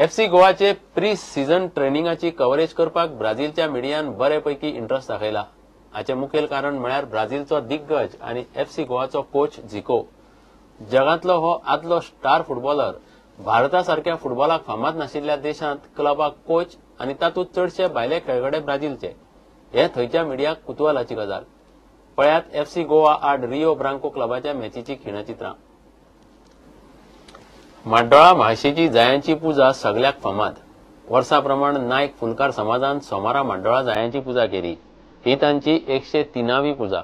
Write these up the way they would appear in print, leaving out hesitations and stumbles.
FC गोवाचे pre season ट्रेनिंगाची coverage करपाक ब्राझीलच्या मिडियान बरे पैकी इंट्रस्ट दाखयला. हाचें मुखेल कारण म्हळ्यार ब्राझीलचो दिग्गज आनी एफसी गोवाचो कोच झिको. जगांतलो हो आदलो स्टार फुटबॉलर भारता सारक्या फुटबॉलाक फामाद नाशिल्ल्या देशांत क्लबाक कोच आनी तातूंत चडशे भायले खेळगडे ब्राझीलचे. हे थंयच्या मिडियाक कुतूहलाची गजाल. पळयात एफसी गोवा आड रिओ ब्रांको क्लबाच्या मॅचीची खिणचित्रां. म्हाड्डोळा म्हाळशेची जायांची पुजा सगल्याक फामाद. वर्सा प्रमाण नायक फुलकार समाजान सोमारा म्हाड्डोळा जायांची पुजा केली. ही तांची 103वी पुजा.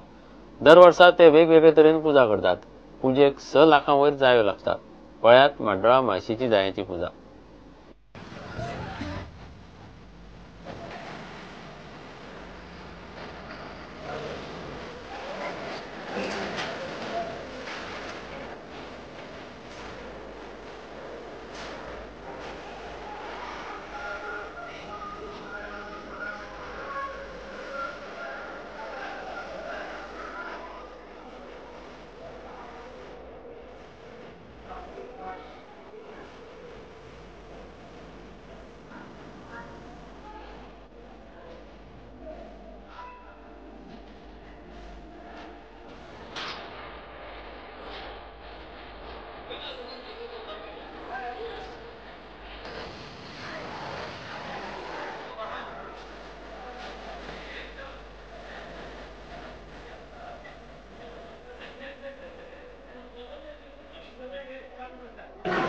दर वर्सा ते वेगवेगळे तरेन पुजा करतात. पुजेक 6 लाखां वयर जायो लागतात. पळयात म्हाड्डोळा म्हाळशेची जायांची पुजा.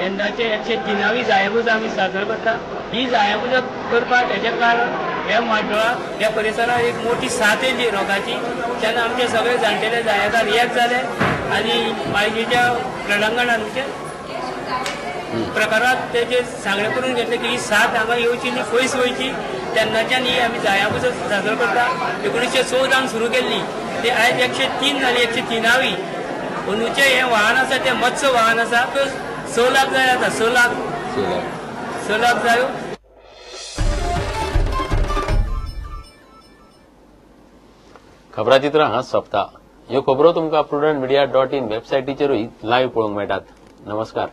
यंदाचे 103वी जायापुजा आमी साजरो करता. ही जायापुजा करपाक हेजें कारण ह्या म्हाड्डोळा ह्या परिसरात एक मोठी साथ येयली रोगाची. तेन्ना आमचे सगळे जाणटेले जायाकार एक जाले आनी म्हाळशेच्या क्रिडांगणान म्हणजे प्रकारात तेजे सांगणें करून घेतलें की ही साथ हांगा येवची न्ही, पयस वयची. तेन्नाच्यान ही आमी जायापुजा साजरो करता. 1914 सुरू केल्ली ती आयज 103 जाली, 103वी. अंदूचें हें वाहन आसा तें मत्स्य वाहन आसा. 6 लाख जाय आता, 6 लाख 6 लाख जायो. खबराचित्रां हांगाच सोंपता. ह्यो खबरो तुमकां prudentmedia.in वेबसायटीचेरूय लायव्ह पळोवंक मेळटात. नमस्कार.